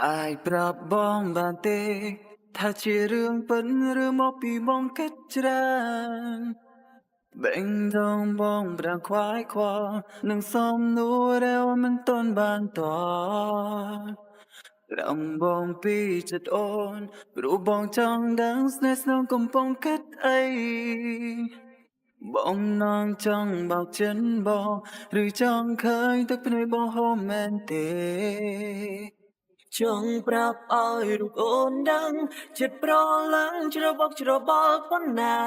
អាចប្រាប់បងបានទេថាជារឿងពិនឬមកពីបងគិតច្រើនបេងដងបងប្រាំងខ្វាយខ្វល់នឹងសំនួរដែលមិនទាន់បានតរំបងពីចិត្តអូនព្រោះបងចង់ដឹងស្នេហ៍ស្នងកំពុងគិតអីបងនងចង់បោកចិនបងឬចង់ឃើញទឹកភ្នែកបងហូរមែនទេ ចង់ប្រាប់ឲ្យរូបអូនដឹងចិត្តប្រឡាំងច្របោកច្របល់ប៉ុណ្ណា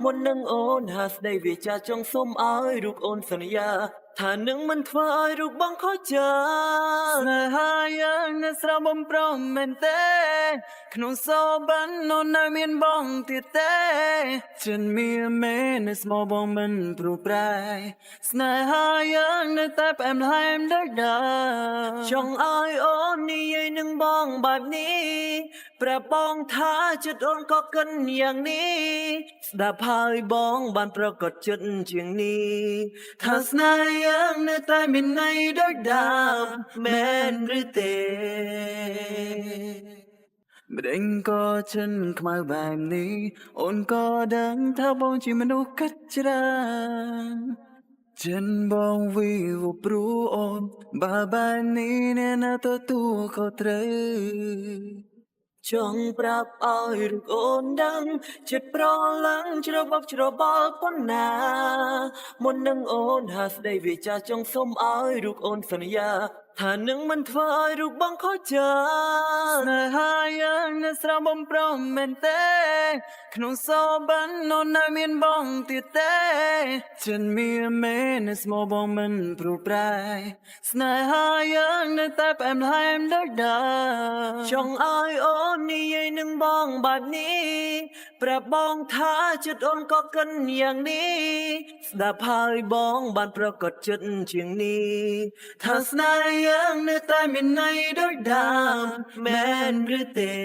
មុននឹងអូនហាស្ដីវាចាចង់សុំឲ្យរូបអូនសន្យាថានឹងមិនធ្វើឲ្យរូបបងខកចិត្ត ស្នេហាយើងនៅស្រស់បំប្រមមែនទេក្នុងសបាននៅនៅមានបងទៀតទេចិនមានមែននៅស្មោបងមិនព្រួប្រែស្នេហាយើងនៅតែផ្អែមល្ហែមដូចដើម ចង់ឲ្យអូននិយាយនឹងបងបែបនេះប្រាប់បងថាចិត្តអូនក៏កិនយ៉ាងនេះស្ដាប់ហើយបងបានប្រកាសចិត្តជាងនេះ ថាស្នេហ៍យើងនៅតែមានន័យដូចដើម មែនឬទេ ម្ដេចក៏ចិនខ្មៅបែបនេះអូនក៏ដឹងថាបងជាមនុស្សគិតច្រើនចិនបងវីវព្រោះអូនបើបែបនេះអ្នកណាទទួលខុសត្រូវ ចង់ប្រាប់ឲ្យរូបអូនដឹងចិត្តប្រឡាំងច្របោកច្របល់ប៉ុណ្ណាមុននឹងអូនហាស្ដីវាចាចង់សុំឲ្យរូបអូនសន្យាថានឹងមិនធ្វើឲ្យរូបបងខកចិត្ត ស្នេហាយើងនៅស្រស់បំប្រមមែនទេក្នុងសបាននៅនៅមានបងទៀតទេចិនមានមែននៅស្មោបងមិនព្រួប្រែស្នេហាយើងនៅតែផ្អែមល្ហែមដូចដើម ចង់ឲ្យអូននិយាយនឹងបងបែបនេះប្រាប់បងថាចិត្តអូនក៏កិនយ៉ាងនេះស្ដាប់ហើយបងបានប្រកាសចិត្តជាងនេះ ថាស្នេហ៍យើងនៅតែមានន័យដូចដើម មែនឬទេ?